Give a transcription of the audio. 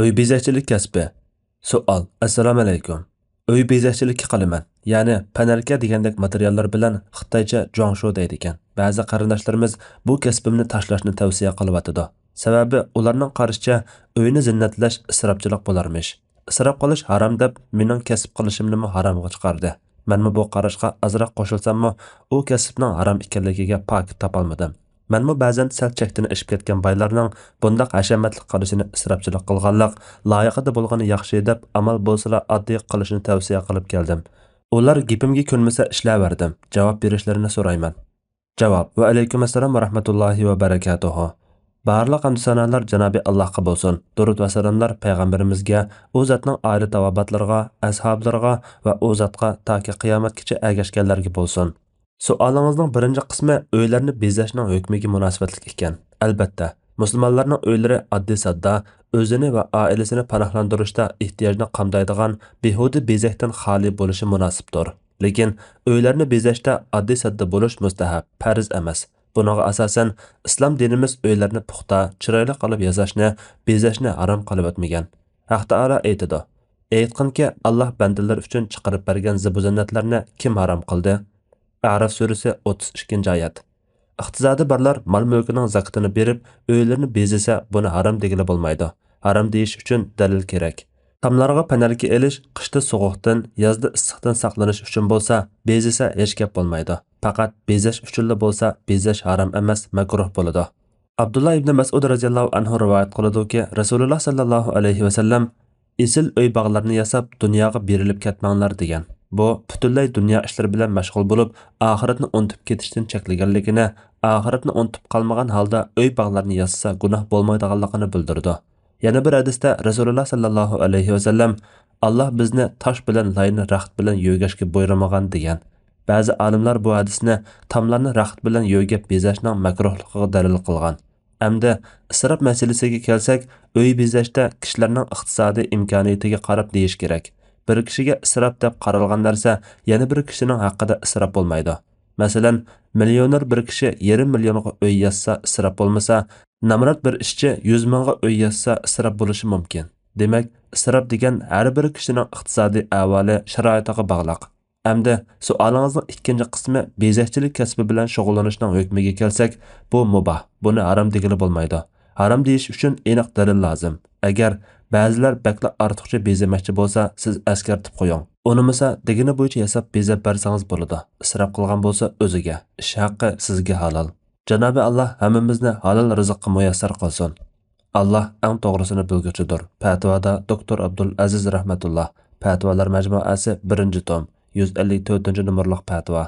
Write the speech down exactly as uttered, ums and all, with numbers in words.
ئۆي بېزەكچىلىك كەسپى. سوئال. ئەسسالامۇئەلەيكۇم. ئۆي بېزەكچىلىكى قىلىمەن، يەنى پەنەركە دېگەندەك ماتېرىياللار بىلەن، خىتايچە جۇاڭشۇ دەيدىكەن. بەزى قېرىنداشلىرىمىز بۇ كەسپىمنى تاشلاشنى تەۋسىيە قىلىۋاتىدۇ. سەۋەبى ئۇلارنىڭ قارىشىچە ئۆينى زىننەتلەش ئىسراپچىلىق بولارمىش. ئىسراپ قىلىش ھارام دەپ مېنىڭ كەسىپ قىلىشىمنىمۇ ھارامغا چىقاردى. مەنمۇ بۇ قاراشقا ئازراق قوشۇلساممۇ، ئۇ كەسىپنىڭ ھارام ئىكەنلىكىگە پاكىت تاپالمىدىم. مەنمۇ بەزەن سەل چەكتىن ئېشىپ كەتكەن بايلارنىڭ بۇنداق ھەشەمەتلىك قىلىشىنى ئىسراپچىلىق قىلغانلىق، لايىقىدا بولغىنى ياخشى دەپ، ئامال بولسىلا ئاددىي قىلىشنى تەۋسىيە قىلىپ كەلدىم. ئۇلار گېپىمگە كۆنمىسە ئىشلەۋەردىم. جاۋاب بېرىشلىرىنى سورايمەن. جاۋاب. ۋەئەلەيكۇم ئەسسالام ۋە رەھمەتۇللاھى ۋە بەرەكاتۇھۇ. بارلىق ھەمدۇ سانالار جانابى ئاللاھقا بولسۇن، دۇرۇت ۋە سالاملار پەيغەمبىرىمىزگە، ئۇ زاتنىڭ ئائىلە تاۋابىئاتلىرىغا، ئەسھابلىرىغا ۋە ئۇ زاتقا تاكى قىيامەتكىچە ئەگەشكەنلەرگە بولسۇن. سوئالىڭىزنىڭ بىرىنچى قىسمى ئۆيلەرنى بېزەشنىڭ ھۆكمىگە مۇناسىۋەتلىك ئىكەن. ئەلبەتتە، مۇسۇلمانلارنىڭ ئۆيلىرى ئاددىي-ساددا، ئۆزىنى ۋە ئائىلىسىنى پاناھلاندۇرۇشتا ئېھتىياجنى قامدايدىغان بىھۇدە بېزەكتىن خالىي بولۇشى مۇناسىپتۇر. لېكىن ئۆيلەرنى بېزەشتە ئاددىي-ساددا بولۇش مۇستەھەب، پەرز ئەمەس. بۇنىڭغا ئاساسەن، ئىسلام دىنىمىز ئۆيلەرنى پۇختا، چىرايلىق قىلىپ ياساشنى، بېزەشنى ھارام قىلىۋەتمىگەن. ھەق تائالا ئېيتىدۇ، ئېيتقىنكى، ئاللاھ بەندىلىرى ئۈچۈن چىقىرىپ بەرگەن زىبۇ-زىننەتلەرنى كىم ھارام قىلدى؟ ئەراف سۈرىسى، ئوتتۇز ئىككىنچى ئايەت. ئىقتىسادى بارلار مال-مۈلكىنىڭ زاكىتىنى بېرىپ، ئۆيلىرىنى بېزىسە، بۇنى ھارام دېگىلى بولمايدۇ. ھارام دېيىش ئۈچۈن دەلىل كېرەك. تاملارغا پەنەركە ئېلىش، قىشتا سوغۇقتىن، يازدا ئىسسىقتىن ساقلىنىش ئۈچۈن بولسا، بېزىسە ھېچ گەپ بولمايدۇ. پەقەت بېزەش ئۈچۈنلا بولسا، بېزەش ھارام ئەمەس، مەكرۇھ بولىدۇ. ئابدۇللا ئىبنى مەسئۇد رەزىياللاھۇ ئەنھۇ رىۋايەت قىلىدۇكى، رەسۇلۇللا ساللاللاھۇ ئەلەيھى ۋەسەللەم، «ئېسىل ئۆي باغلارنى ياساپ، دۇنياغا بېرىلىپ كەتمەڭلار» دېگەن. بۇ پۈتۈنلەي دۇنيا ئىشلىرى بىلەن مەشغۇل بولۇپ، ئاخىرەتنى ئۇنتۇپ كېتىشتىن چەكلىگەنلىكىنى، ئاخىرەتنى ئۇنتۇپ قالمىغان ھالدا ئۆي باغلارنى ياسىسا گۇناھ بولمايدىغانلىقىنى بىلدۈرىدۇ. يەنە بىر ھەدىستە رەسۇلۇللا ساللاللاھۇ ئەلەيھى ۋەسەللەم، «ئاللاھ بىزنى تاش بىلەن لاينى رەخت بىلەن يۆگەشكە بۇيرۇمىغان» دېگەن. بەزى ئالىملار بۇ ھەدىسنى تاملارنى رەخت بىلەن يۆگەپ بېزەشنىڭ مەكرۇھلۇقىغا دەلىل قىلغان. ئەمدى ئىسراپ مەسىلىسىگە كەلسەك، ئۆي بېزەشتە كىشىلەرنىڭ ئىقتىسادىي ئىمكانىيىتىگە قاراپ دېيىش كېرەك. بىر كىشىگە ئىسراپ دەپ قارالغان نەرسە يەنە بىر كىشىنىڭ ھەققىدە ئىسراپ بولمايدۇ. مەسىلەن، مىليونېر بىر كىشى يېرىم مىليونغا ئۆي ياسىسا ئىسراپ بولمىسا، نامرات بىر ئىشچى يۈز مىڭغا ئۆي ياسىسا ئىسراپ بولۇشى مۇمكىن. دېمەك، ئىسراپ دېگەن ھەر بىر كىشىنىڭ ئىقتىسادىي ئەھۋالى، شارائىتىغا باغلىق. ئەمدى سوئالىڭىزنىڭ ئىككىنچى قىسمى، بېزەكچىلىك كەسپى بىلەن شۇغۇللىنىشنىڭ ھۆكمىگە كەلسەك، بۇ مۇباھ، بۇنى ھارام دېگىلى بولمايدۇ. ھارام دېيىش ئۈچۈن ئېنىق دەلىل لازىم. ئەگەر بەزىلەر بەكلا ئارتۇقچە بېزىمەكچى بولسا، سىز ئەسكەرتىپ قويۇڭ. ئۇنىمىسا، دېگىنى بويىچە ياساپ بېزەپ بەرسىڭىز بولىدۇ. ئىسراپ قىلغان بولسا ئۆزىگە، ئىش ھەققى سىزگە ھالال. جانابى ئاللاھ ھەممىمىزنى ھالال رىزىققا مۇيەسسەر قىلسۇن. ئاللاھ ئەڭ توغرىسىنى بىلگۈچىدۇر. پەتىۋادا دوكتور ئابدۇل ئەزىز رەھمەتۇللا، پەتىۋالار مەجمۇئەسى، بىرىنچى توم، يۈز ئەللىك تۆتىنچى نومۇرلۇق پەتىۋا.